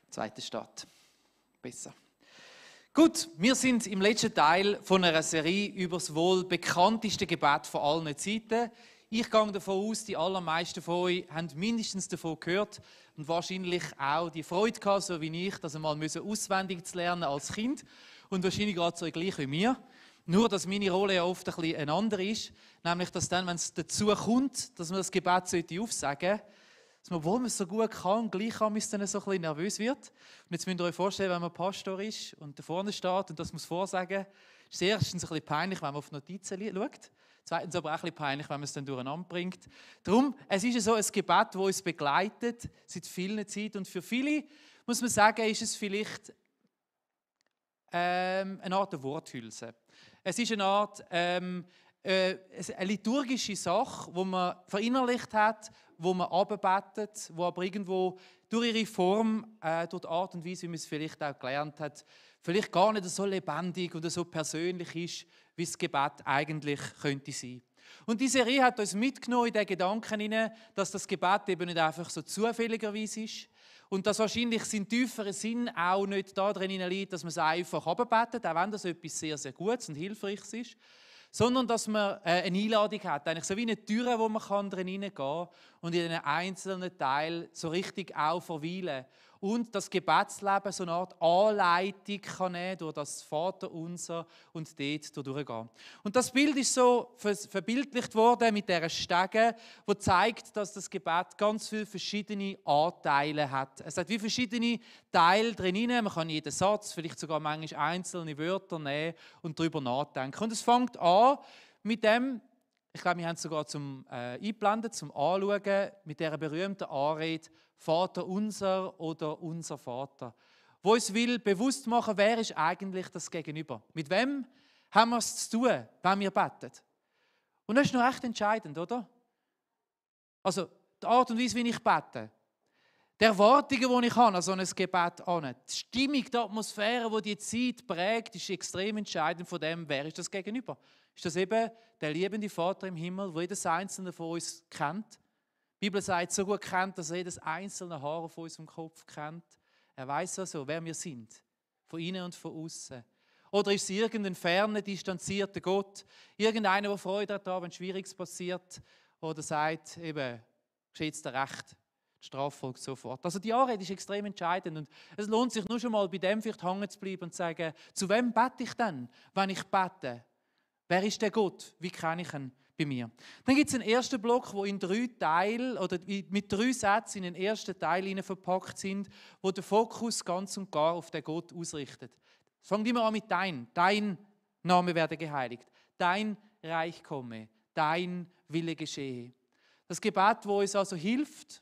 Zweite Stadt. Besser. Gut, wir sind im letzten Teil von einer Serie über das wohl bekannteste Gebet von allen Zeiten. Ich gehe davon aus, die allermeisten von euch haben mindestens davon gehört und wahrscheinlich auch die Freude gehabt, so wie ich, das einmal auswendig zu lernen als Kind. Und wahrscheinlich gerade so gleich wie mir. Nur, dass meine Rolle ja oft ein bisschen eine andere ist. Nämlich, dass dann, wenn es dazu kommt, dass man das Gebet aufsagen sollte, dass man, obwohl man es so gut kann, gleich dann so ein bisschen nervös wird. Und jetzt müsst ihr euch vorstellen, wenn man Pastor ist und da vorne steht und das muss vorsagen, ist es erstens ein bisschen peinlich, wenn man auf die Notizen schaut. Zweitens aber auch ein bisschen peinlich, wenn man es dann durcheinander bringt. Darum, es ist so ein Gebet, das uns begleitet seit vielen Zeiten. Und für viele, muss man sagen, ist es vielleicht eine Art Worthülse. Es ist eine Art eine liturgische Sache, die man verinnerlicht hat, wo man abbetet, wo aber irgendwo durch ihre Form, durch die Art und Weise, wie man es vielleicht auch gelernt hat, vielleicht gar nicht so lebendig oder so persönlich ist, wie das Gebet eigentlich könnte sein. Und die Serie hat uns mitgenommen in den Gedanken hinein, dass das Gebet eben nicht einfach so zufälligerweise ist und dass wahrscheinlich sein tieferer Sinn auch nicht darin liegt, dass man es einfach abbetet, auch wenn das etwas sehr, sehr Gutes und Hilfreiches ist, sondern dass man eine Einladung hat, eigentlich so wie eine Tür, wo man drin hineingehen kann und in einen einzelnen Teil so richtig auch verweilen. Und das Gebetsleben so eine Art Anleitung kann nehmen durch das Vaterunser und dort durchgehen. Und das Bild ist so verbildlicht worden mit dieser Stege, wo zeigt, dass das Gebet ganz viele verschiedene Anteile hat. Es hat wie verschiedene Teile drin. Man kann jeden Satz, vielleicht sogar manchmal einzelne Wörter nehmen und darüber nachdenken. Und es fängt an mit dem, ich glaube, wir haben es sogar eingeblendet, zum Anschauen, mit dieser berühmten Anrede Vater unser oder unser Vater, wo uns will bewusst machen, wer ist eigentlich das Gegenüber. Mit wem haben wir es zu tun, wenn wir beten. Und das ist noch echt entscheidend, oder? Also die Art und Weise, wie ich bete, die Erwartungen, die ich habe an so ein Gebet an, die Stimmung, die Atmosphäre, die die Zeit prägt, ist extrem entscheidend von dem, wer ist das Gegenüber. Ist das eben der liebende Vater im Himmel, der jedes einzelne von uns kennt? Die Bibel sagt, so gut kennt, dass er jedes einzelne Haar auf unserem Kopf kennt. Er weiß also, wer wir sind, von innen und von außen. Oder ist es irgendein ferner, distanzierter Gott, irgendeiner, der Freude hat, wenn Schwieriges passiert, oder sagt, eben, geschieht dir recht, die Strafe folgt sofort. Also die Anrede ist extrem entscheidend und es lohnt sich nur schon mal bei dem vielleicht hängen zu bleiben und zu sagen, zu wem bete ich denn, wenn ich bete? Wer ist der Gott? Wie kenne ich ihn bei mir? Dann gibt es einen ersten Block, wo in 3 Teilen oder mit 3 Sätzen in den ersten Teil verpackt sind, wo der Fokus ganz und gar auf den Gott ausrichtet. Es fängt immer an mit dein Name werde geheiligt, dein Reich komme, dein Wille geschehe. Das Gebet, wo uns also hilft,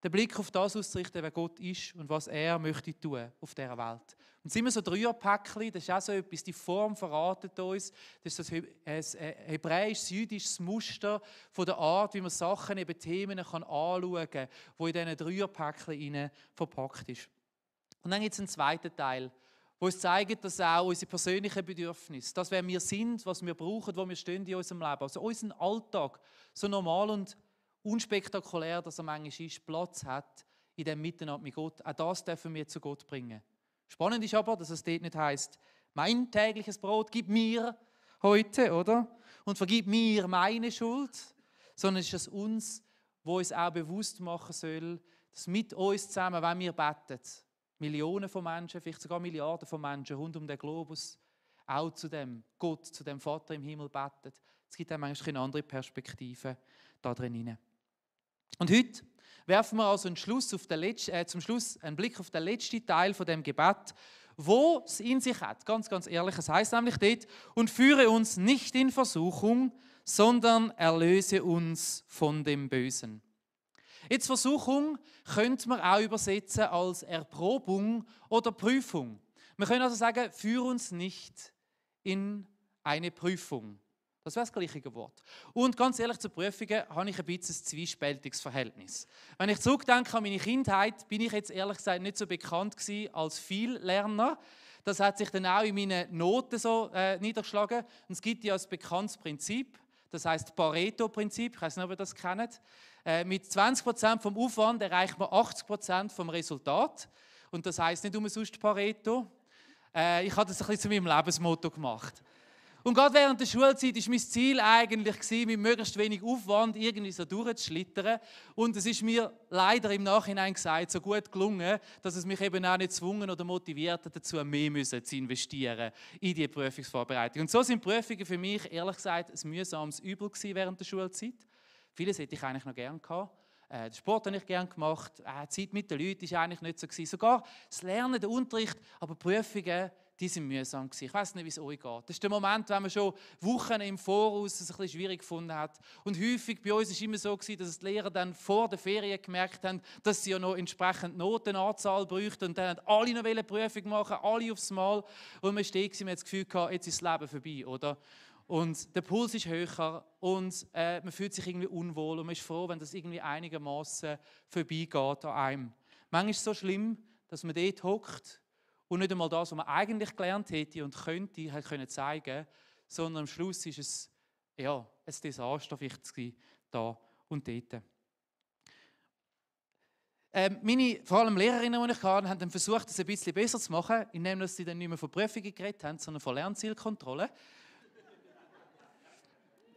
den Blick auf das auszurichten, wer Gott ist und was er möchte tun auf dieser Welt. Und es sind immer so 3er-Päckchen, das ist auch so etwas, die Form verratet uns, das ist das hebräisch-jüdisches Muster von der Art, wie man Sachen, eben Themen kann anschauen kann, wo in diesen 3er-Päckchen verpackt ist. Und dann gibt es einen zweiten Teil, wo uns zeigt, dass auch unsere persönlichen Bedürfnisse, das, wer wir sind, was wir brauchen, wo wir stehen in unserem Leben, also unseren Alltag, so normal und unspektakulär, dass er manchmal ist, Platz hat in dem Miteinander mit Gott. Auch das dürfen wir zu Gott bringen. Spannend ist aber, dass es dort nicht heisst, mein tägliches Brot gib mir heute, oder? Und vergib mir meine Schuld, sondern es ist es uns, wo uns auch bewusst machen soll, dass mit uns zusammen, wenn wir beten, Millionen von Menschen, vielleicht sogar Milliarden von Menschen rund um den Globus, auch zu dem Gott, zu dem Vater im Himmel beten. Es gibt auch manchmal eine andere Perspektive da drin. Und heute werfen wir also zum Schluss einen Blick auf den letzten Teil von dem Gebet, wo es in sich hat. Ganz, ganz ehrlich, es heißt nämlich dort, und führe uns nicht in Versuchung, sondern erlöse uns von dem Bösen. Jetzt Versuchung könnte man auch übersetzen als Erprobung oder Prüfung. Wir können also sagen, führe uns nicht in eine Prüfung. Das wäre das gleiche Wort. Und ganz ehrlich, zu Prüfungen habe ich ein bisschen ein zwiespältiges Verhältnis. Wenn ich zurückdenke an meine Kindheit, bin ich jetzt ehrlich gesagt nicht so bekannt gewesen als Viellerner. Das hat sich dann auch in meinen Noten so niedergeschlagen. Und es gibt ja ein bekanntes Prinzip, das heißt Pareto-Prinzip. Ich weiß nicht, ob ihr das kennt. Mit 20% vom Aufwand erreicht man 80% vom Resultat. Und das heisst nicht umsonst Pareto. Ich habe das ein bisschen zu meinem Lebensmotto gemacht. Und gerade während der Schulzeit war mein Ziel eigentlich, mit möglichst wenig Aufwand irgendwie so durchzuschlittern. Und es ist mir leider im Nachhinein gesagt so gut gelungen, dass es mich eben auch nicht gezwungen oder motiviert hat, dazu mehr zu investieren in die Prüfungsvorbereitung. Und so sind Prüfungen für mich, ehrlich gesagt, ein mühsames Übel gewesen während der Schulzeit. Vieles hätte ich eigentlich noch gerne gehabt. Den Sport habe ich gerne gemacht. Die Zeit mit den Leuten war eigentlich nicht so gewesen. Sogar das Lernen, der Unterricht, aber Prüfungen, die sind mühsam gewesen. Ich weiss nicht, wie es euch geht. Das ist der Moment, wenn man schon Wochen im Voraus es ein bisschen schwierig gefunden hat. Und häufig bei uns war es immer so gewesen, dass die Lehrer dann vor der Ferien gemerkt haben, dass sie ja noch entsprechend Notenanzahl bräuchten. Und dann haben alle noch eine Prüfung machen, alle aufs Mal. Und man steht und man hat das Gefühl gehabt, jetzt ist das Leben vorbei, oder? Und der Puls ist höher und man fühlt sich irgendwie unwohl und man ist froh, wenn das irgendwie einigermaßen vorbeigeht an einem. Manchmal ist es so schlimm, dass man dort hockt und nicht einmal das, was man eigentlich gelernt hätte und könnte, können zeigen, sondern am Schluss ist es ein Desaster vielleicht da und dort. Meine, vor allem Lehrerinnen, die ich hatte, haben dann versucht, das ein bisschen besser zu machen, indem sie dann nicht mehr von Prüfungen geredet haben, sondern von Lernzielkontrolle.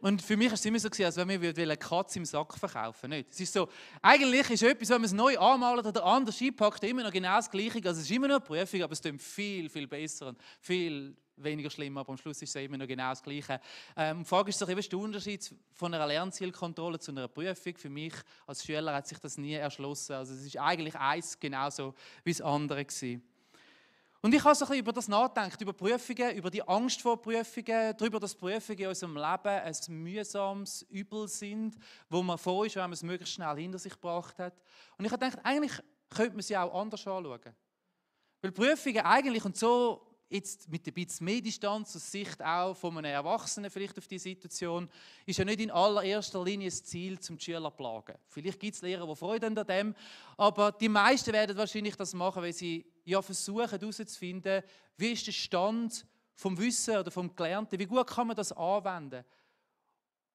Und für mich war es immer so, als wenn wir eine Katze im Sack verkaufen wollen. Es ist so, eigentlich ist etwas, wenn man es neu anmalt oder anders einpackt, immer noch genau das Gleiche. Also es ist immer noch eine Prüfung, aber es klingt viel, viel besser und viel weniger schlimm. Aber am Schluss ist es immer noch genau das Gleiche. Die Frage ist doch, was ist der Unterschied von einer Lernzielkontrolle zu einer Prüfung? Für mich als Schüler hat sich das nie erschlossen. Also es ist eigentlich eins genauso wie das andere gewesen. Und ich habe so ein bisschen über das nachgedacht, über Prüfungen, über die Angst vor Prüfungen, darüber, dass Prüfungen in unserem Leben ein mühsames Übel sind, wo man froh ist, wenn man es möglichst schnell hinter sich gebracht hat. Und ich habe gedacht, eigentlich könnte man sie auch anders anschauen. Weil Prüfungen eigentlich, und so jetzt mit ein bisschen mehr Distanz aus Sicht auch von einem Erwachsenen vielleicht auf die Situation, ist ja nicht in allererster Linie das Ziel, zum die Schüler zu plagen. Vielleicht gibt es Lehrer, die Freude an dem, aber die meisten werden wahrscheinlich das machen, weil sie ja versuchen herauszufinden, wie ist der Stand vom Wissen oder vom Gelernten, wie gut kann man das anwenden.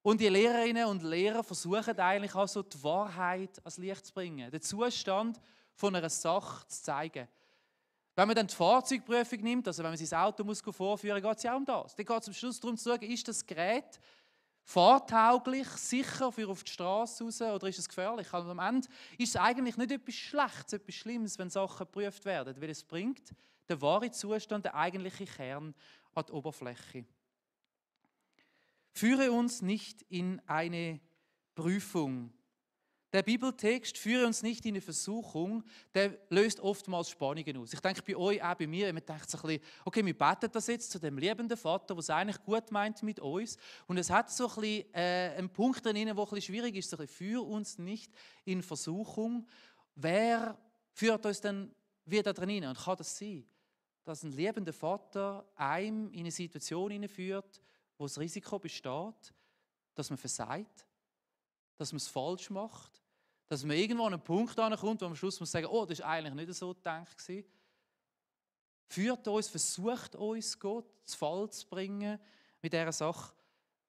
Und die Lehrerinnen und Lehrer versuchen eigentlich auch so die Wahrheit ans Licht zu bringen, den Zustand von einer Sache zu zeigen. Wenn man dann die Fahrzeugprüfung nimmt, also wenn man sein Auto vorführen muss, geht es ja auch um das. Dann geht es am Schluss darum zu schauen, ist das Gerät fahrtauglich, sicher für auf die Straße raus oder ist es gefährlich? Also am Ende ist es eigentlich nicht etwas Schlechtes, etwas Schlimmes, wenn Sachen geprüft werden, weil es bringt den wahren Zustand, den eigentlichen Kern an die Oberfläche. Führe uns nicht in eine Prüfung. Der Bibeltext, führe uns nicht in eine Versuchung, der löst oftmals Spannungen aus. Ich denke bei euch, auch bei mir, man denkt so ein bisschen, okay, wir beten das jetzt zu dem liebenden Vater, der es eigentlich gut meint mit uns. Und es hat so ein bisschen einen Punkt drin, der ein bisschen schwierig ist, so ein bisschen, führe uns nicht in Versuchung. Wer führt uns denn wieder drin? Und kann das sein, dass ein liebender Vater einem in eine Situation hineinführt, wo das Risiko besteht, dass man versagt? Dass man es falsch macht, dass man irgendwo an einen Punkt ankommt, wo man am Schluss muss sagen, oh, das war eigentlich nicht so gedacht. Führt uns, versucht uns Gott zu Fall zu bringen mit dieser Sache.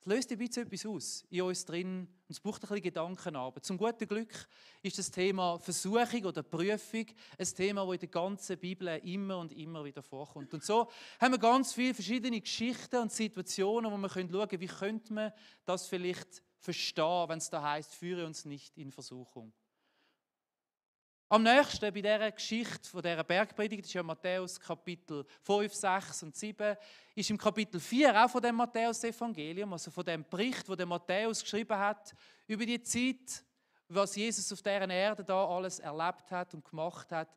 Es löst ein bisschen etwas aus in uns drin und es braucht ein bisschen Gedankenarbeit. Zum guten Glück ist das Thema Versuchung oder Prüfung ein Thema, das in der ganzen Bibel immer und immer wieder vorkommt. Und so haben wir ganz viele verschiedene Geschichten und Situationen, wo wir schauen können, wie könnte man das vielleicht verstehen, wenn es da heißt, führe uns nicht in Versuchung. Am nächsten bei dieser Geschichte von dieser Bergpredigt, das ist ja Matthäus Kapitel 5, 6 und 7, ist im Kapitel 4 auch von dem Matthäus-Evangelium, also von dem Bericht, wo der Matthäus geschrieben hat, über die Zeit, was Jesus auf dieser Erde da alles erlebt hat und gemacht hat,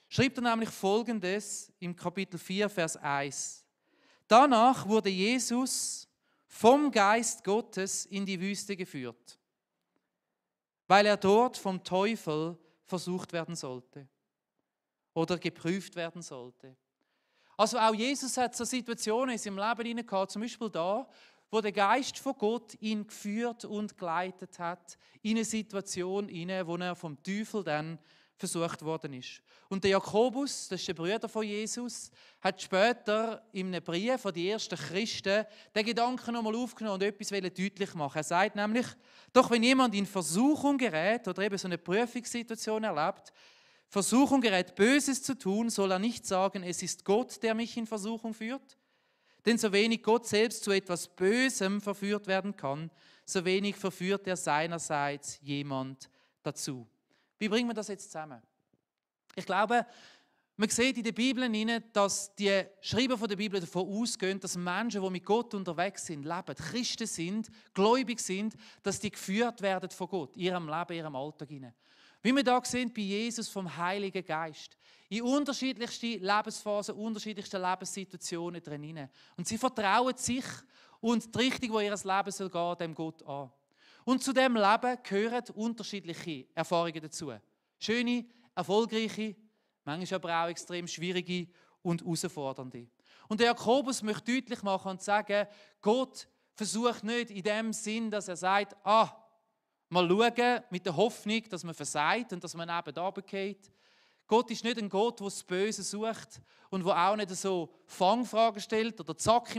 schreibt er nämlich Folgendes im Kapitel 4, Vers 1. Danach wurde Jesus vom Geist Gottes in die Wüste geführt, weil er dort vom Teufel versucht werden sollte oder geprüft werden sollte. Also auch Jesus hat so Situationen in seinem Leben gehabt, zum Beispiel da, wo der Geist von Gott ihn geführt und geleitet hat in eine Situation, wo er vom Teufel dann versucht worden ist. Und der Jakobus, das ist der Bruder von Jesus, hat später in einem Brief von den ersten Christen den Gedanken nochmal aufgenommen und etwas deutlich machen. Er sagt nämlich, doch wenn jemand in Versuchung gerät oder eben so eine Prüfungssituation erlebt, Versuchung gerät, Böses zu tun, soll er nicht sagen, es ist Gott, der mich in Versuchung führt. Denn so wenig Gott selbst zu etwas Bösem verführt werden kann, so wenig verführt er seinerseits jemand dazu. Wie bringen wir das jetzt zusammen? Ich glaube, man sieht in der Bibel, dass die Schreiber der Bibel davon ausgehen, dass Menschen, die mit Gott unterwegs sind, leben, Christen sind, gläubig sind, dass die geführt werden von Gott, in ihrem Leben, in ihrem Alltag. Wie wir da sehen bei Jesus vom Heiligen Geist. In unterschiedlichsten Lebensphasen, unterschiedlichsten Lebenssituationen drin. Und sie vertrauen sich und die Richtung, wo ihr Leben soll gehen, dem Gott an. Und zu diesem Leben gehören unterschiedliche Erfahrungen dazu. Schöne, erfolgreiche, manchmal aber auch extrem schwierige und herausfordernde. Und der Jakobus möchte deutlich machen und sagen, Gott versucht nicht in dem Sinn, dass er sagt, mal schauen, mit der Hoffnung, dass man versagt und dass man eben runterfällt. Gott ist nicht ein Gott, der das Böse sucht und der auch nicht so Fangfragen stellt oder Zack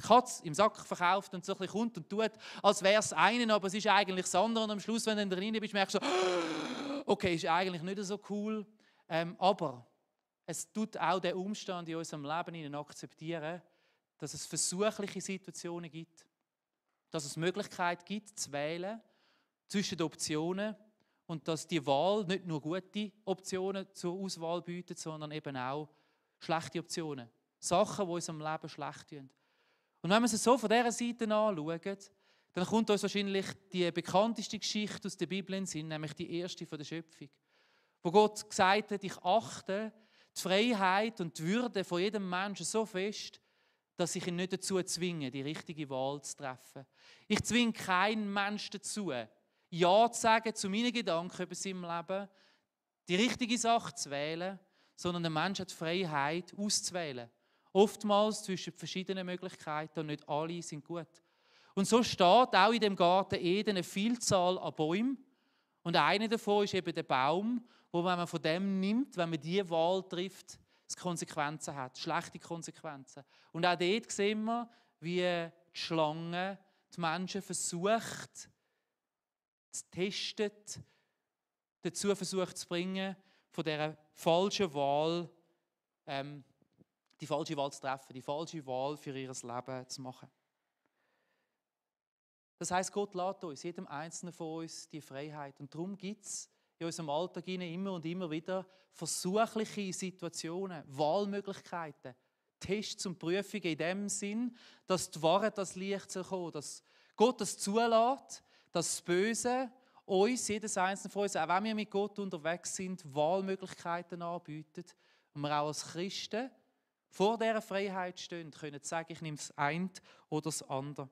Katz im Sack verkauft und so ein bisschen kommt und tut, als wäre es einen, aber es ist eigentlich das andere. Und am Schluss, wenn du drin bist, merkst du so, okay, ist eigentlich nicht so cool. Aber es tut auch den Umstand in unserem Leben akzeptieren, dass es versuchliche Situationen gibt, dass es die Möglichkeit gibt, zu wählen zwischen den Optionen und dass die Wahl nicht nur gute Optionen zur Auswahl bietet, sondern eben auch schlechte Optionen. Sachen, die unserem Leben schlecht tun. Und wenn wir es so von dieser Seite anschauen, dann kommt uns wahrscheinlich die bekannteste Geschichte aus der Bibel in den Sinn, nämlich die erste von der Schöpfung. Wo Gott gesagt hat, ich achte die Freiheit und die Würde von jedem Menschen so fest, dass ich ihn nicht dazu zwinge, die richtige Wahl zu treffen. Ich zwinge keinen Menschen dazu, Ja zu sagen zu meinen Gedanken über sein Leben, die richtige Sache zu wählen, sondern der Mensch hat die Freiheit auszuwählen. Oftmals zwischen verschiedenen Möglichkeiten und nicht alle sind gut. Und so steht auch in dem Garten Eden eine Vielzahl an Bäumen. Und einer davon ist eben der Baum, wo wenn man von dem nimmt, wenn man diese Wahl trifft, es Konsequenzen hat, schlechte Konsequenzen. Und auch dort sehen wir, wie die Schlange die Menschen versucht, zu testen, dazu versucht zu bringen, von dieser falschen Wahl, die falsche Wahl zu treffen, die falsche Wahl für ihr Leben zu machen. Das heisst, Gott lässt uns, jedem Einzelnen von uns, die Freiheit. Und darum gibt es in unserem Alltag immer und immer wieder versuchliche Situationen, Wahlmöglichkeiten, Tests und Prüfungen in dem Sinn, dass die Wahrheit, das Licht soll kommen, dass Gott das zulässt, dass das Böse uns, jedes Einzelne von uns, auch wenn wir mit Gott unterwegs sind, Wahlmöglichkeiten anbietet und wir auch als Christen vor dieser Freiheit stehen, können sagen, ich nehme das eine oder das andere.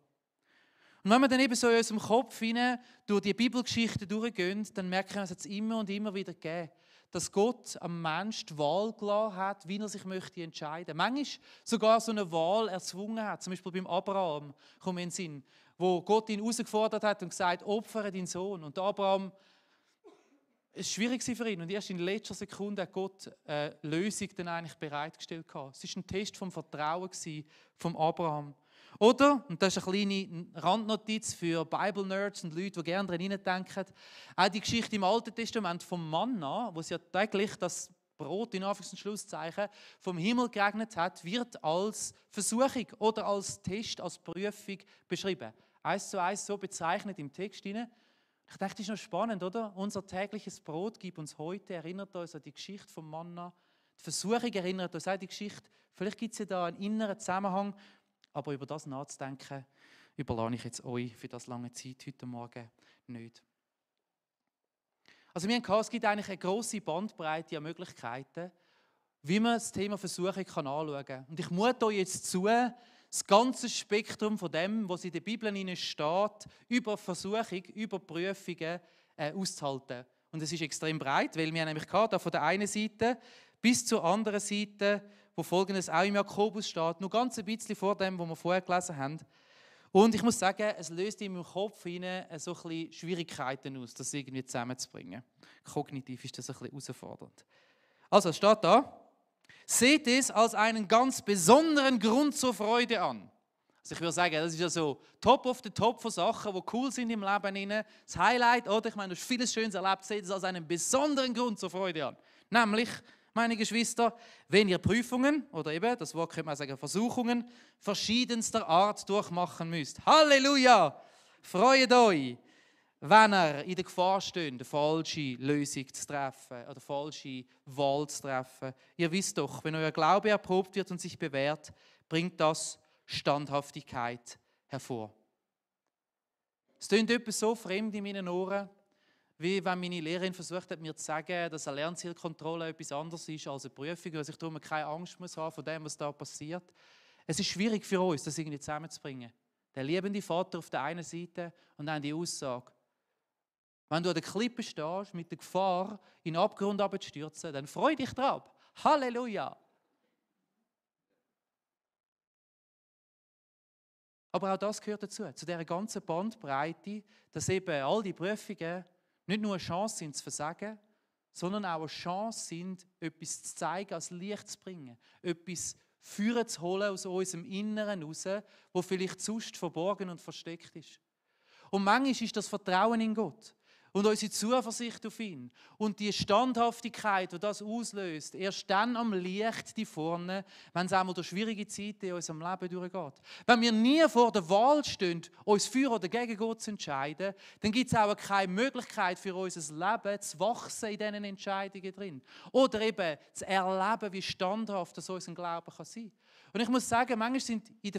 Und wenn wir dann eben so in unserem Kopf hinein durch die Bibelgeschichten durchgehen, dann merken wir, es hat immer und immer wieder gegeben, dass Gott am Menschen die Wahl gelassen hat, wie er sich möchte entscheiden. Manchmal sogar so eine Wahl erzwungen hat, zum Beispiel beim Abraham, kommt mir in den Sinn, wo Gott ihn herausgefordert hat und gesagt, opfere deinen Sohn. Und Abraham, es war schwierig für ihn und erst in letzter Sekunde hat Gott eine Lösung dann eigentlich bereitgestellt. Es war ein Test vom Vertrauen von Abraham. Oder, und das ist eine kleine Randnotiz für Bible-Nerds und Leute, die gerne daran denken, auch die Geschichte im Alten Testament vom Manna, wo es ja täglich das Brot, in Anführungs- und Schlusszeichen, vom Himmel geregnet hat, wird als Versuchung oder als Test, als Prüfung beschrieben. 1:1 so bezeichnet im Text. Ich dachte, das ist noch spannend, oder? Unser tägliches Brot gibt uns heute, erinnert uns an die Geschichte vom Manna. Die Versuchung erinnert uns an die Geschichte. Vielleicht gibt es ja da einen inneren Zusammenhang, aber über das nachzudenken, überlasse ich jetzt euch für das lange Zeit heute Morgen nicht. Also es gibt eigentlich eine grosse Bandbreite an Möglichkeiten, wie man das Thema Versuchung anschauen kann. Und ich mute euch jetzt zu, das ganze Spektrum von dem, was in der Bibel steht, über Versuchung, über Prüfungen auszuhalten. Und es ist extrem breit, weil wir nämlich da von der einen Seite bis zur anderen Seite, wo Folgendes auch im Jakobus steht, nur ganz ein bisschen vor dem, was wir vorher gelesen haben. Und ich muss sagen, es löst in meinem Kopf hinein so ein bisschen Schwierigkeiten aus, das irgendwie zusammenzubringen. Kognitiv ist das ein bisschen herausfordernd. Also, es steht da: Seht es als einen ganz besonderen Grund zur Freude an. Also ich würde sagen, das ist ja so top of the top von Sachen, die cool sind im Leben. Das Highlight, oder? Ich meine, du hast vieles Schönes erlebt, seht es als einen besonderen Grund zur Freude an. Nämlich, meine Geschwister, wenn ihr Prüfungen, oder eben, das Wort könnte man sagen, Versuchungen, verschiedenster Art durchmachen müsst. Halleluja! Freut euch, wenn ihr in der Gefahr steht, eine falsche Lösung zu treffen oder eine falsche Wahl zu treffen. Ihr wisst doch, wenn euer Glaube erprobt wird und sich bewährt, bringt das Standhaftigkeit hervor. Es klingt etwas so fremd in meinen Ohren, wie wenn meine Lehrerin versucht hat, mir zu sagen, dass eine Lernzielkontrolle etwas anderes ist als eine Prüfung, dass ich darum keine Angst muss haben vor dem, was da passiert. Es ist schwierig für uns, das irgendwie zusammenzubringen. Der liebende Vater auf der einen Seite und dann die Aussage: Wenn du an der Klippe stehst, mit der Gefahr, in den Abgrund abzustürzen, dann freu dich drauf. Halleluja! Aber auch das gehört dazu, zu dieser ganzen Bandbreite, dass eben all die Prüfungen nicht nur eine Chance sind zu versagen, sondern auch eine Chance sind, etwas zu zeigen, als Licht zu bringen, etwas Feuer zu holen aus unserem Inneren heraus, wo vielleicht sonst verborgen und versteckt ist. Und manchmal ist das Vertrauen in Gott und unsere Zuversicht auf ihn und die Standhaftigkeit, die das auslöst, erst dann am Licht die vorne, wenn es einmal durch schwierige Zeiten in unserem Leben durchgeht. Wenn wir nie vor der Wahl stehen, uns für oder gegen Gott zu entscheiden, dann gibt es auch keine Möglichkeit für unser Leben zu wachsen in diesen Entscheidungen drin. Oder eben zu erleben, wie standhaft das unser Glauben kann sein. Und ich muss sagen, manchmal sind in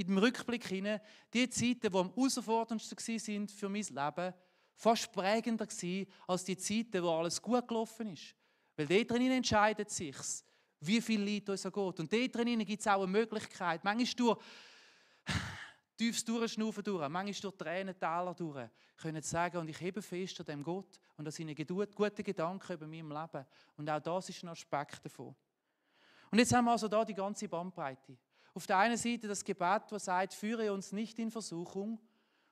dem Rückblick hinein die Zeiten, die am herausforderndsten waren für mein Leben, fast prägender gewesen als die Zeiten, wo alles gut gelaufen ist. Weil dort drin entscheidet sich, wie viel Leid uns geht. Und dort drin gibt es auch eine Möglichkeit, manchmal durch tiefes Durchschnaufen durch, manchmal durch Tränentäler durch, können sagen, und ich hebe fest an dem Gott und an seinen guten Gedanken über mein Leben. Und auch das ist ein Aspekt davon. Und jetzt haben wir also da die ganze Bandbreite. Auf der einen Seite das Gebet, das sagt, führe uns nicht in Versuchung,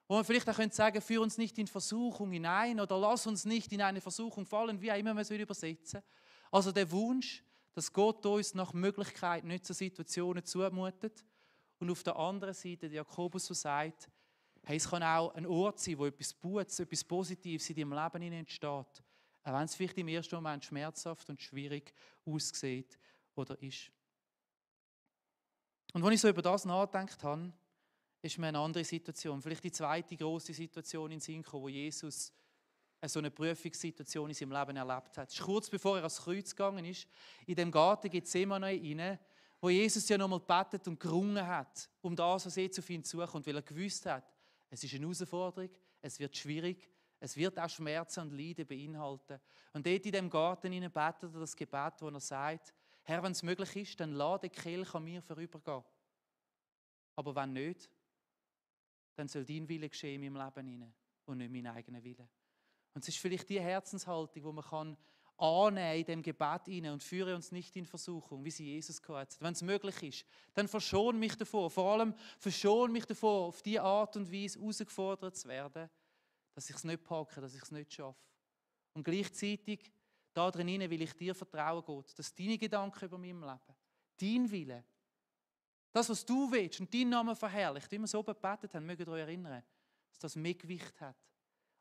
wo man vielleicht auch sagen könnte, führe uns nicht in Versuchung hinein oder lass uns nicht in eine Versuchung fallen, wie auch immer man es übersetzen will. Also der Wunsch, dass Gott uns nach Möglichkeit nicht zu Situationen zumutet. Und auf der anderen Seite der Jakobus, der sagt, hey, es kann auch ein Ort sein, wo etwas Gutes, etwas Positives in deinem Leben entsteht. Auch wenn es vielleicht im ersten Moment schmerzhaft und schwierig aussieht oder ist. Und als ich so über das nachgedacht habe, ist mir eine andere Situation, vielleicht die zweite große Situation in den Sinn gekommen, wo Jesus so eine Prüfungssituation in seinem Leben erlebt hat. Es ist kurz bevor er ans Kreuz gegangen ist, in dem Garten Gethsemane rein, wo Jesus ja nochmal gebetet und gerungen hat, um das, was jetzt auf ihn zukommt, weil er gewusst hat, es ist eine Herausforderung, es wird schwierig, es wird auch Schmerzen und Leiden beinhalten. Und dort in dem Garten betet er das Gebet, wo er sagt, Herr, wenn es möglich ist, dann lass den Kelch an mir vorübergehen. Aber wenn nicht, dann soll dein Wille geschehen in meinem Leben hinein und nicht mein eigener Wille. Und es ist vielleicht die Herzenshaltung, die man kann annehmen in dem Gebet hinein und führe uns nicht in Versuchung, wie sie Jesus gehört hat. Wenn es möglich ist, dann verschon mich davor. Vor allem verschon mich davor, auf diese Art und Weise herausgefordert zu werden, dass ich es nicht packe, dass ich es nicht schaffe. Und gleichzeitig da drin will ich dir vertrauen, Gott, dass deine Gedanken über meinem Leben, dein Wille, das, was du willst und dein Name verherrlicht, wie wir so gebetet haben, mögt ihr euch erinnern, dass das mehr Gewicht hat,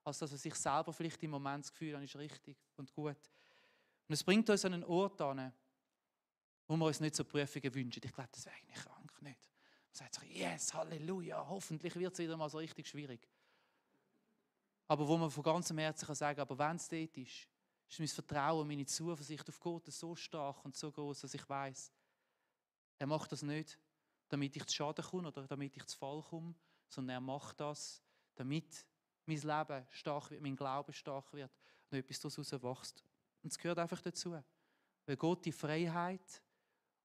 als dass ich selber vielleicht im Moment das Gefühl habe, ist richtig und gut. Und es bringt uns an einen Ort an, wo wir uns nicht so Prüfungen wünschen. Ich glaube, das wäre eigentlich krank, nicht? Man sagt sich, yes, Halleluja, hoffentlich wird es wieder mal so richtig schwierig. Aber wo man von ganzem Herzen kann sagen, aber wenn es dort ist mein Vertrauen, meine Zuversicht auf Gott so stark und so groß, dass ich weiß, er macht das nicht, damit ich zu Schaden komme oder damit ich zu Fall komme, sondern er macht das, damit mein Leben stark wird, mein Glaube stark wird und etwas daraus wächst. Und es gehört einfach dazu, weil Gott die Freiheit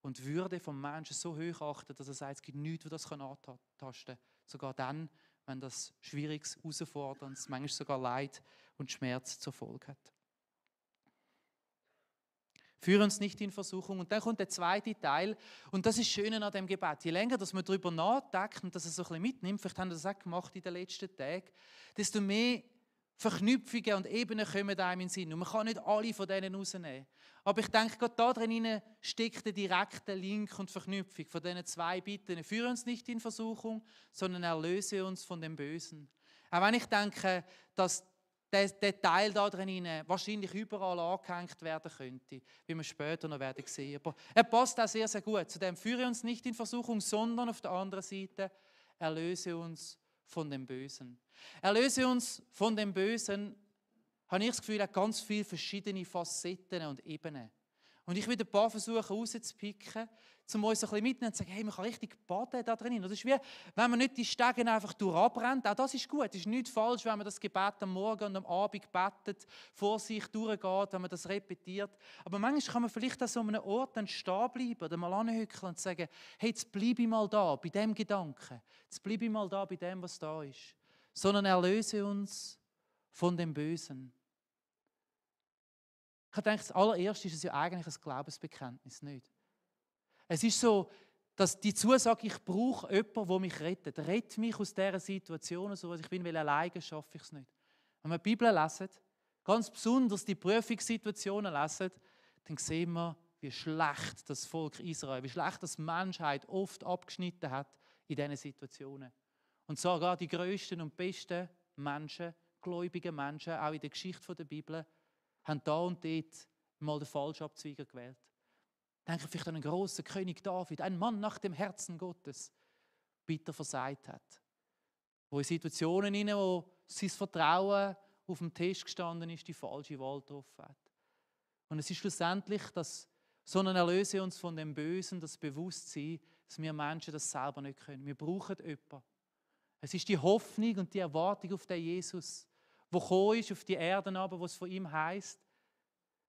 und Würde vom Menschen so hoch achtet, dass er sagt, es gibt nichts, was das antasten kann. Sogar dann, wenn das Schwieriges, Herausforderndes, manchmal sogar Leid und Schmerz zur Folge hat. Führe uns nicht in Versuchung. Und dann kommt der zweite Teil. Und das ist das Schöne an dem Gebet. Je länger dass man darüber nachdenkt und dass es so ein bisschen mitnimmt, vielleicht haben wir das auch gemacht in den letzten Tagen, desto mehr Verknüpfungen und Ebenen kommen einem in den Sinn. Und man kann nicht alle von denen rausnehmen. Aber ich denke, gerade da drin steckt der direkte Link und Verknüpfung von diesen zwei Bitten. Führe uns nicht in Versuchung, sondern erlöse uns von dem Bösen. Auch wenn ich denke, dass der Teil da drin wahrscheinlich überall angehängt werden könnte, wie wir später noch werden sehen. Aber er passt auch sehr, sehr gut zu dem. Führe uns nicht in Versuchung, sondern auf der anderen Seite erlöse uns von dem Bösen. Erlöse uns von dem Bösen, habe ich das Gefühl, hat ganz viele verschiedene Facetten und Ebenen. Und ich will ein paar versuchen rauszupicken, um uns ein bisschen mitzunehmen und zu sagen, hey, man kann richtig baden da drin. Das ist wie, wenn man nicht die Stegen einfach durchabrennt, auch das ist gut. Es ist nichts falsch, wenn man das Gebet am Morgen und am Abend betet, vor sich durchgeht, wenn man das repetiert. Aber manchmal kann man vielleicht an so einem Ort dann stehen bleiben oder mal anhückeln und sagen, hey, jetzt bleibe ich mal da, bei dem Gedanken. Jetzt bleibe ich mal da, bei dem, was da ist. Sondern erlöse uns von dem Bösen. Ich denke, das allererste ist es ja eigentlich ein Glaubensbekenntnis, nicht? Es ist so, dass die Zusage, ich brauche jemanden, der mich rettet. Rett mich aus dieser Situation, so ich bin, weil alleine schaffe ich es nicht. Wenn wir die Bibel lesen, ganz besonders die Prüfungssituationen lesen, dann sehen wir, wie schlecht das Volk Israel, wie schlecht das Menschheit oft abgeschnitten hat in diesen Situationen. Und sogar die grössten und besten Menschen, gläubigen Menschen, auch in der Geschichte der Bibel, haben da und dort mal den Falschabzweiger gewählt. Denke vielleicht an einen grossen König David, einen Mann nach dem Herzen Gottes, bitter versagt hat. Wo in Situationen, wo sein Vertrauen auf dem Tisch gestanden ist, die falsche Wahl getroffen hat. Und es ist schlussendlich, dass so eine Erlöse uns von dem Bösen, das Bewusstsein, dass wir Menschen das selber nicht können. Wir brauchen jemanden. Es ist die Hoffnung und die Erwartung auf den Jesus, der gekommen ist auf die Erde, aber was von ihm heisst,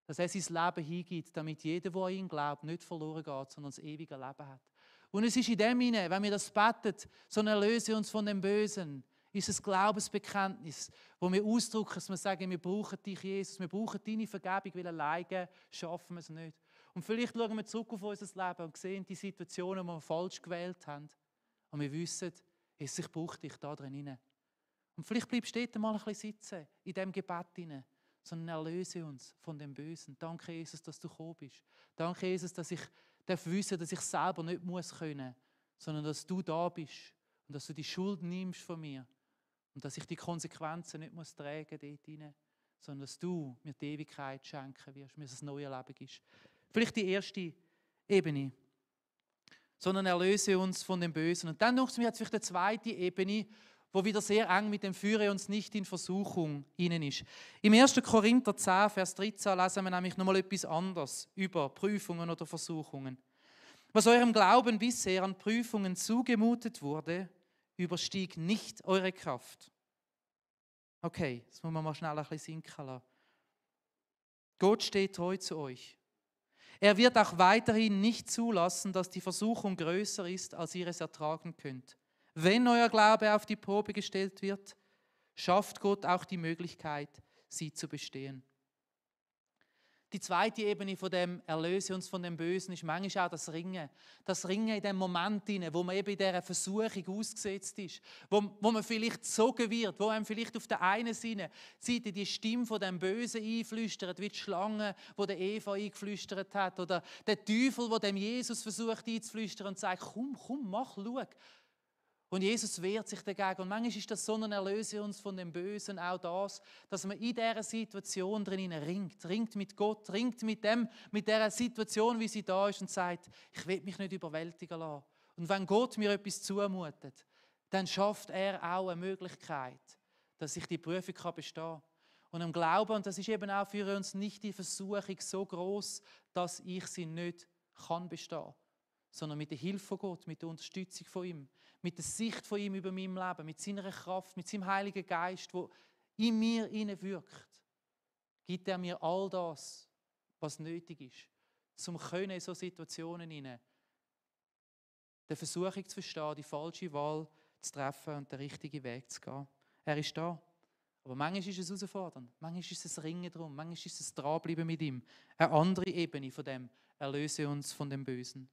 dass er sein Leben hingibt, damit jeder, der an ihn glaubt, nicht verloren geht, sondern das ewige Leben hat. Und es ist in dem hinein, wenn wir das beten, so erlöse uns von dem Bösen, ist es ein Glaubensbekenntnis, wo wir ausdrücken, dass wir sagen, wir brauchen dich, Jesus, wir brauchen deine Vergebung, weil alleine schaffen wir es nicht. Und vielleicht schauen wir zurück auf unser Leben und sehen die Situationen, die wir falsch gewählt haben. Und wir wissen, Jesus, ich brauche dich da drin. Und vielleicht bleibst du dort mal ein bisschen sitzen, in diesem Gebet hinein, sondern erlöse uns von dem Bösen. Danke, Jesus, dass du gekommen bist. Danke, Jesus, dass ich wissen darf, dass ich selber nicht muss können, sondern dass du da bist und dass du die Schuld nimmst von mir und dass ich die Konsequenzen nicht muss tragen dort hinein, sondern dass du mir die Ewigkeit schenken wirst, mir ein neues Leben gibst. Vielleicht die erste Ebene, sondern erlöse uns von dem Bösen. Und dann noch vielleicht eine zweite Ebene, wo wieder sehr eng mit dem Führe uns nicht in Versuchung innen ist. Im 1. Korinther 10, Vers 13 lesen wir nämlich nochmal etwas anderes über Prüfungen oder Versuchungen. Was eurem Glauben bisher an Prüfungen zugemutet wurde, überstieg nicht eure Kraft. Okay, das muss man mal schnell ein bisschen sinken lassen. Gott steht treu zu euch. Er wird auch weiterhin nicht zulassen, dass die Versuchung größer ist, als ihr es ertragen könnt. Wenn euer Glaube auf die Probe gestellt wird, schafft Gott auch die Möglichkeit, sie zu bestehen. Die zweite Ebene von dem Erlöse uns von dem Bösen ist manchmal auch das Ringen. Das Ringen in dem Moment, wo man eben in dieser Versuchung ausgesetzt ist, wo man vielleicht gezogen wird, wo einem vielleicht auf der einen Seite die Stimme von dem Bösen einflüstert, wie die Schlange, die der Eva eingeflüstert hat, oder der Teufel, der dem Jesus versucht einzuflüstern und sagt, komm, mach, schau. Und Jesus wehrt sich dagegen. Und manchmal ist das so ein Erlöse uns von dem Bösen auch das, dass man in dieser Situation drin ringt mit Gott, ringt mit dieser Situation, wie sie da ist und sagt, ich will mich nicht überwältigen lassen. Und wenn Gott mir etwas zumutet, dann schafft er auch eine Möglichkeit, dass ich die Prüfung bestehen kann. Und im Glauben, und das ist eben auch für uns nicht die Versuchung so groß, dass ich sie nicht kann bestehen, sondern mit der Hilfe von Gott, mit der Unterstützung von ihm, mit der Sicht von ihm über mein Leben, mit seiner Kraft, mit seinem Heiligen Geist, der in mir wirkt, gibt er mir all das, was nötig ist, um in so Situationen hinein die Versuchung zu verstehen, die falsche Wahl zu treffen und den richtigen Weg zu gehen. Er ist da. Aber manchmal ist es herausfordernd, manchmal ist es ein Ringen drum, manchmal ist es Dranbleiben mit ihm. Eine andere Ebene von dem, erlöse uns von dem Bösen.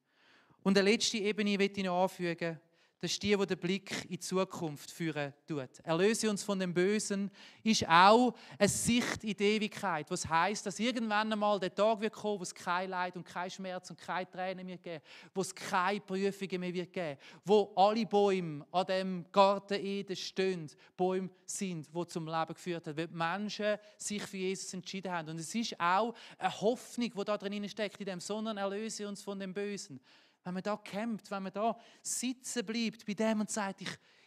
Und eine letzte Ebene möchte ich noch anfügen, das ist die den Blick in die Zukunft führen tut. Erlöse uns von dem Bösen ist auch eine Sicht in die Ewigkeit, was heisst, dass irgendwann einmal der Tag wird kommen, wo es kein Leid und kein Schmerz und keine Tränen mehr geben, wo es keine Prüfungen mehr wird geben, wo alle Bäume an dem Garten Eden stehen, Bäume sind, die zum Leben geführt haben, weil die Menschen sich für Jesus entschieden haben. Und es ist auch eine Hoffnung, die da drin steckt, in dem, sondern erlöse uns von dem Bösen. Wenn man da kämpft, wenn man da sitzen bleibt bei dem und sagt,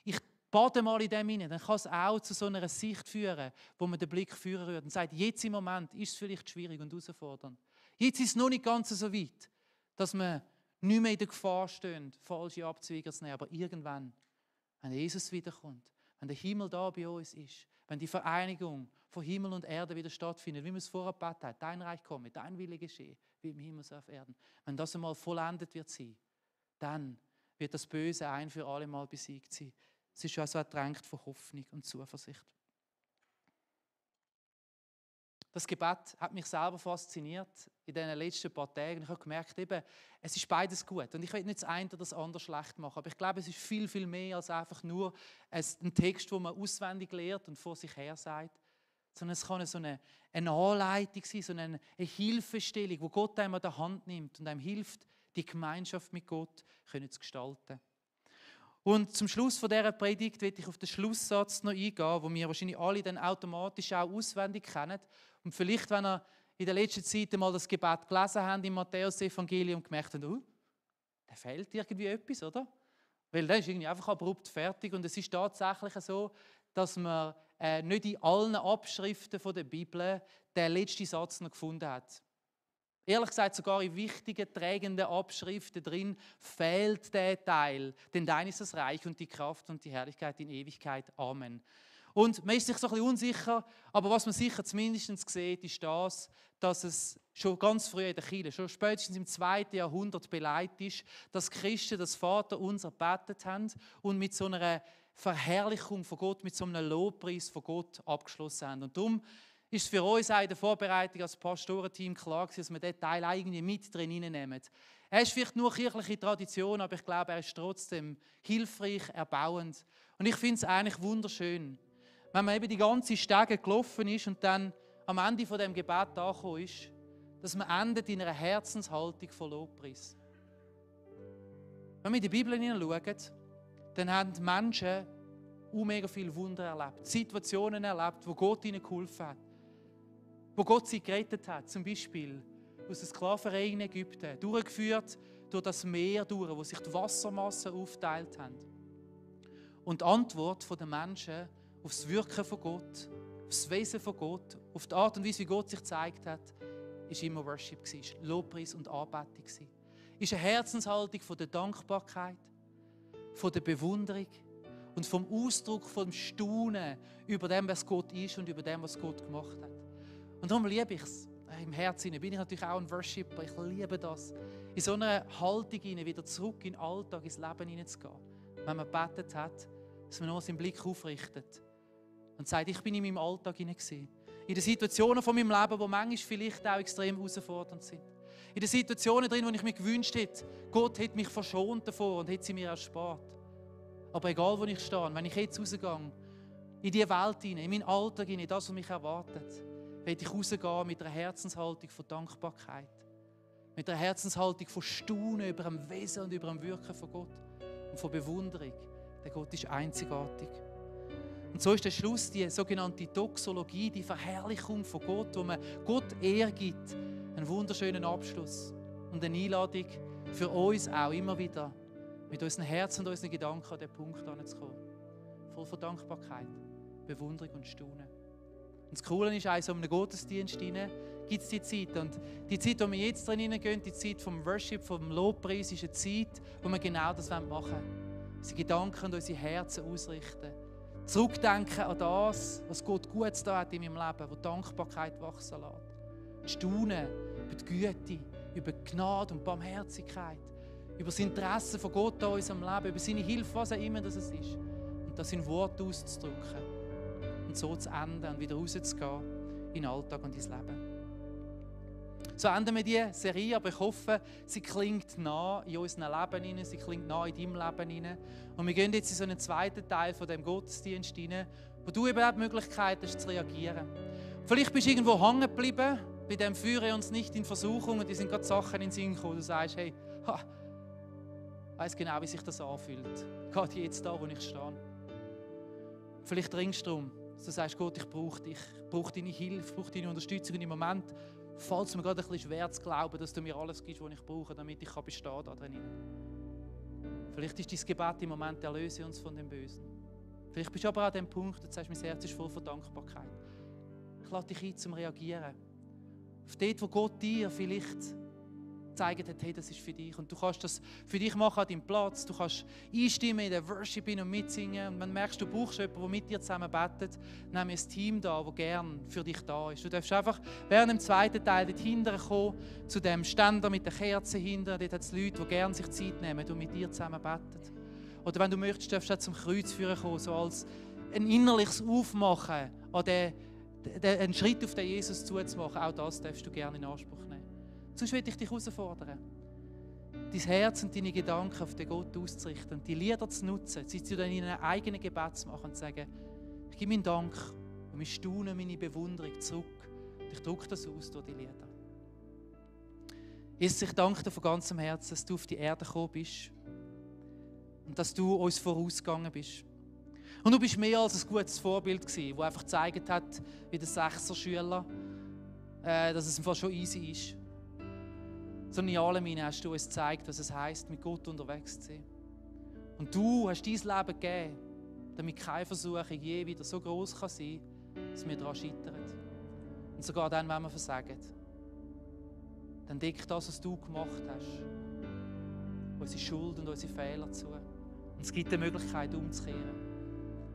ich bade mal in dem hinein, dann kann es auch zu so einer Sicht führen, wo man den Blick führen würde und sagt, jetzt im Moment ist es vielleicht schwierig und herausfordernd. Jetzt ist es noch nicht ganz so weit, dass man nicht mehr in der Gefahr steht, falsche Abzweiger zu nehmen. Aber irgendwann, wenn Jesus wiederkommt, wenn der Himmel da bei uns ist, wenn die Vereinigung von Himmel und Erde wieder stattfindet, wie wir es vorher gebetet haben, dein Reich komme, dein Wille geschehe, wie im Himmel so auf Erden. Wenn das einmal vollendet wird sein, dann wird das Böse ein für alle Mal besiegt sein. Es ist also ertränkt von Hoffnung und Zuversicht. Das Gebet hat mich selber fasziniert in den letzten paar Tagen. Ich habe gemerkt, eben, es ist beides gut. Und ich will nicht das eine oder das andere schlecht machen, aber ich glaube, es ist viel, viel mehr als einfach nur ein Text, den man auswendig lehrt und vor sich her sagt, sondern es kann so eine Anleitung sein, so eine Hilfestellung, wo Gott einem an der Hand nimmt und einem hilft, die Gemeinschaft mit Gott zu gestalten. Und zum Schluss von dieser Predigt will ich auf den Schlusssatz noch eingehen, wo wir wahrscheinlich alle dann automatisch auch auswendig kennen. Und vielleicht, wenn ihr in der letzten Zeit mal das Gebet gelesen habt im Matthäus-Evangelium, gemerkt habt, da fehlt irgendwie etwas, oder? Weil der ist irgendwie einfach abrupt fertig. Und es ist tatsächlich so, dass man nicht in allen Abschriften der Bibel den letzten Satz noch gefunden hat. Ehrlich gesagt, sogar in wichtigen, trägenden Abschriften drin fehlt der Teil. Denn dein ist das Reich und die Kraft und die Herrlichkeit in Ewigkeit. Amen. Und man ist sich so ein bisschen unsicher, aber was man sicher zumindest sieht, ist das, dass es schon ganz früh in der Kirche, schon spätestens im 2. Jahrhundert beleidigt ist, dass Christen das Vaterunser gebetet haben und mit so einer Verherrlichung von Gott, mit so einem Lobpreis von Gott abgeschlossen haben. Und darum ist es für uns auch in der Vorbereitung als Pastorenteam klar gewesen, dass wir diesen Teil irgendwie mit drin hineinnehmen. Er ist vielleicht nur kirchliche Tradition, aber ich glaube, er ist trotzdem hilfreich, erbauend. Und ich finde es eigentlich wunderschön, wenn man eben die ganze Stege gelaufen ist und dann am Ende von dem Gebet angekommen ist, dass man endet in einer Herzenshaltung von Lobpreis. Wenn wir in die Bibel hineinschauen, dann haben die Menschen mega viele Wunder erlebt, Situationen erlebt, wo Gott ihnen geholfen hat, wo Gott sie gerettet hat, zum Beispiel aus der Sklaverei in Ägypten, durchgeführt durch das Meer, wo sich die Wassermassen aufteilt haben. Und die Antwort der Menschen auf das Wirken von Gott, auf das Wesen von Gott, auf die Art und Weise, wie Gott sich gezeigt hat, war immer Worship, war Lobpreis und Anbetung. Ist eine Herzenshaltung von der Dankbarkeit, von der Bewunderung und vom Ausdruck, vom Staunen über dem, was Gott ist und über dem, was Gott gemacht hat. Und darum liebe ich es. Im Herzen bin ich natürlich auch ein Worshipper. Ich liebe das, in so einer Haltung wieder zurück in den Alltag, ins Leben hineinzugehen. Wenn man gebetet hat, dass man nur seinen Blick aufrichtet und sagt, ich bin in meinem Alltag hinein gewesen. In den Situationen von meinem Leben, die manchmal vielleicht auch extrem herausfordernd sind. In den Situationen drin, wo ich mir gewünscht hätte, Gott hätte mich verschont davor und hätte sie mir erspart. Aber egal, wo ich stehe, wenn ich jetzt rausgehe, in diese Welt hinein, in meinen Alltag hinein, das, was mich erwartet, werde ich rausgehen mit einer Herzenshaltung von Dankbarkeit. Mit einer Herzenshaltung von Staunen über dem Wesen und über dem Wirken von Gott. Und von Bewunderung. Der Gott ist einzigartig. Und so ist der Schluss, die sogenannte Doxologie, die Verherrlichung von Gott, wo man Gott Ehre gibt. Einen wunderschönen Abschluss. Und eine Einladung für uns auch immer wieder, mit unseren Herzen und unseren Gedanken an den Punkt anzukommen. Voll von Dankbarkeit, Bewunderung und Staunen. Und das Coole ist, auch so in einem Gottesdienst gibt es die Zeit. Und die Zeit, wo wir jetzt drin hineingehen, die Zeit vom Worship, vom Lobpreis, ist eine Zeit, wo wir genau das machen wollen. Unsere Gedanken und unsere Herzen ausrichten. Zurückdenken an das, was Gott Gutes da hat in meinem Leben, wo Dankbarkeit wachsen lässt. Staunen über die Güte, über die Gnade und Barmherzigkeit, über das Interesse von Gott an unserem Leben, über seine Hilfe, was auch immer das ist. Und das in Worte auszudrücken. und so zu enden und wieder rauszugehen in den Alltag und ins Leben. So enden wir diese Serie, aber ich hoffe, sie klingt nah in unserem Leben hinein, sie klingt nah in deinem Leben hinein. Und wir gehen jetzt in so einen zweiten Teil von dem Gottesdienst hinein, wo du eben auch die Möglichkeit hast, zu reagieren. Vielleicht bist du irgendwo hängen geblieben, bei dem führe uns nicht in Versuchung, und die sind gerade Sachen in den Sinn gekommen. Du sagst, hey, ich weiss genau, wie sich das anfühlt. Gerade jetzt da, wo ich stehe. Vielleicht dringst du darum, dass du sagst, Gott, ich brauche dich, ich brauche deine Hilfe, ich brauche deine Unterstützung. Und im Moment fällt es mir gerade ein bisschen schwer zu glauben, dass du mir alles gibst, was ich brauche, damit ich bestehen kann da drin. Vielleicht ist dein Gebet im Moment, erlöse uns von dem Bösen. Vielleicht bist du aber an dem Punkt, wo du sagst, mein Herz ist voll von Dankbarkeit. Ich lade dich ein, zum Reagieren. Auf dort, wo Gott dir vielleicht gezeigt hat, hey, das ist für dich. Und du kannst das für dich machen an deinem Platz. Du kannst einstimmen in den Worship und mitsingen. Und wenn du merkst, du brauchst jemanden, der mit dir zusammen betet, nimm ein Team da, das gerne für dich da ist. Du darfst einfach während dem zweiten Teil dort hinten kommen, zu dem Ständer mit der Kerze hinten. Dort hat es Leute, die gerne sich Zeit nehmen und mit dir zusammen beten. Oder wenn du möchtest, darfst du zum Kreuz führen kommen, so als ein innerliches Aufmachen, an einen Schritt auf den Jesus zuzumachen. Auch das darfst du gerne in Anspruch nehmen. Sonst will ich dich herausfordern, dein Herz und deine Gedanken auf den Gott auszurichten und die Lieder zu nutzen, sie zu deinem eigenen Gebet zu machen und zu sagen, ich gebe meinen Dank und mein Staunen, meine Bewunderung zurück. Und ich drücke das aus durch die Lieder. Jesus, ich danke dir von ganzem Herzen, dass du auf die Erde gekommen bist und dass du uns vorausgegangen bist. Und du bist mehr als ein gutes Vorbild gewesen, das einfach gezeigt hat, wie der 6er-Schüler, dass es fast schon easy ist. Sondern in allem hast du uns gezeigt, was es heisst, mit Gott unterwegs zu sein. Und du hast dein Leben gegeben, damit keine Versuchung je wieder so groß kann sein kann, dass wir daran scheitern. Und sogar dann, wenn wir versagen, dann deckt das, was du gemacht hast, unsere Schuld und unsere Fehler zu. Und es gibt eine Möglichkeit, umzukehren.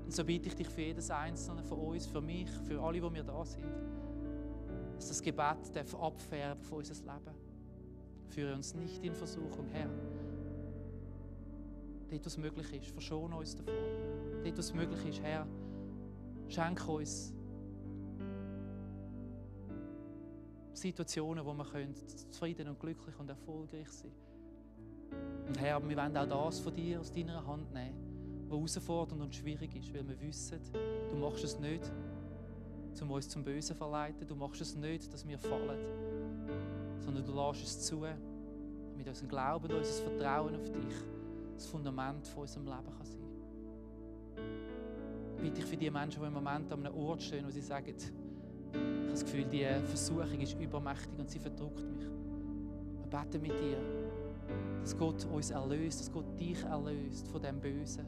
Und so bitte ich dich für jedes Einzelne von uns, für mich, für alle, die wir da sind, dass das Gebet abfärben von unserem Leben. Führe uns nicht in Versuchung, Herr. Dort, was möglich ist, verschone uns davon. Dort, was möglich ist, Herr, schenke uns Situationen, wo wir zufrieden und glücklich und erfolgreich sein können. Und Herr, wir wollen auch das von dir aus deiner Hand nehmen, was herausfordernd und schwierig ist, weil wir wissen, du machst es nicht, um uns zum Bösen zu verleiten. Du machst es nicht, dass wir fallen, sondern du lässt es zu, damit unser Glauben und unser Vertrauen auf dich das Fundament von unserem Leben kann sein. Ich bitte dich für die Menschen, die im Moment an einem Ort stehen, wo sie sagen, ich habe das Gefühl, die Versuchung ist übermächtig und sie verdrückt mich. Wir beten mit dir, dass Gott uns erlöst, dass Gott dich erlöst von dem Bösen,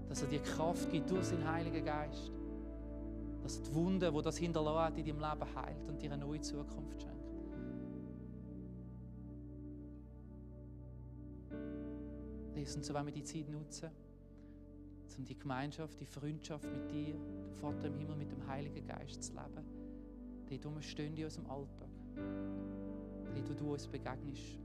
dass er dir Kraft gibt durch seinen Heiligen Geist, dass er die Wunde, die das hinterlassen hat, in deinem Leben heilt und dir eine neue Zukunft schenkt. Und so wollen wir die Zeit nutzen, um die Gemeinschaft, die Freundschaft mit dir, dem Vater im Himmel, mit dem Heiligen Geist zu leben. Dort, wo wir stehen in unserem Alltag. Dort, wo du uns begegnest.